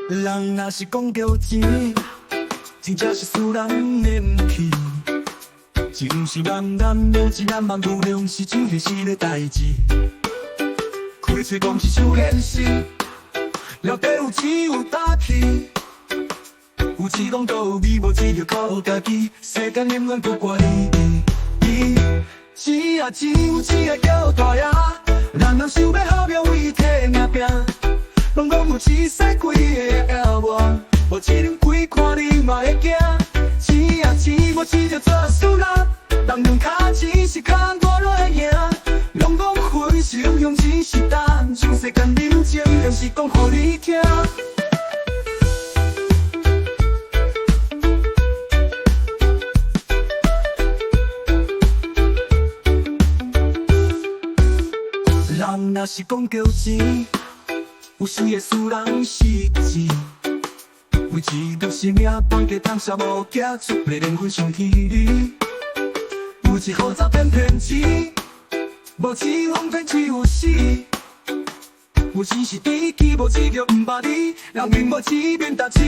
人若是講著錢，真正是輸人的毋起。錢毋是萬能，無錢難萬無量是真現實的代誌。開喙講是傷現實，了底有錢有膽氣。有錢講道理，無錢就靠家己。世間永遠不掛你。錢啊錢，有錢會叫大爺，人人想欲號召為提命拚。攏講有錢使規個野活，無錢啉鬼看你嘛會驚。錢啊錢，無錢就做輸人，人兩跤錢是牽大落會贏。攏講分是英雄，錢是擔，像世間人情，還是講予你聽。人若是講著錢，有時會輸人失志。為錢賭性命，放低膽識無驚，出賣靈魂上天理。有錢好走騙騙錢，無錢哄騙只有死。有錢是知己，無錢就毋捌你。人命無錢免搭錢。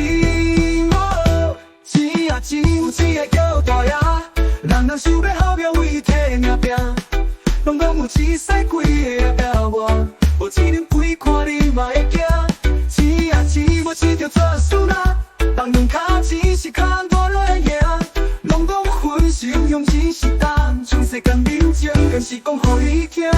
錢啊錢，有錢會叫大爺，人人想欲號召為提命拚。攏講有錢使規個野活，無錢啉鬼看你嘛會驚。錢啊錢，無錢就做輸人，人兩跤錢是牽大落會贏。攏講分是英雄，錢是擔，像世間人情，還是講予你聽。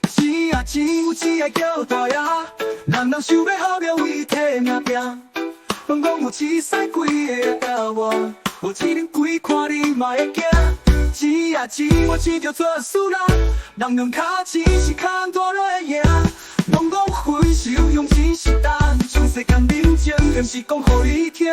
錢啊錢，有錢會叫大爺，人人想欲號召為提命拚。攏講有錢使規個野活，無錢啉鬼看你嘛會驚。錢啊錢，無錢就做輸人，人兩跤錢是牽大落會贏。攏講分是英雄，錢是擔，像世間人情，還是講予你聽。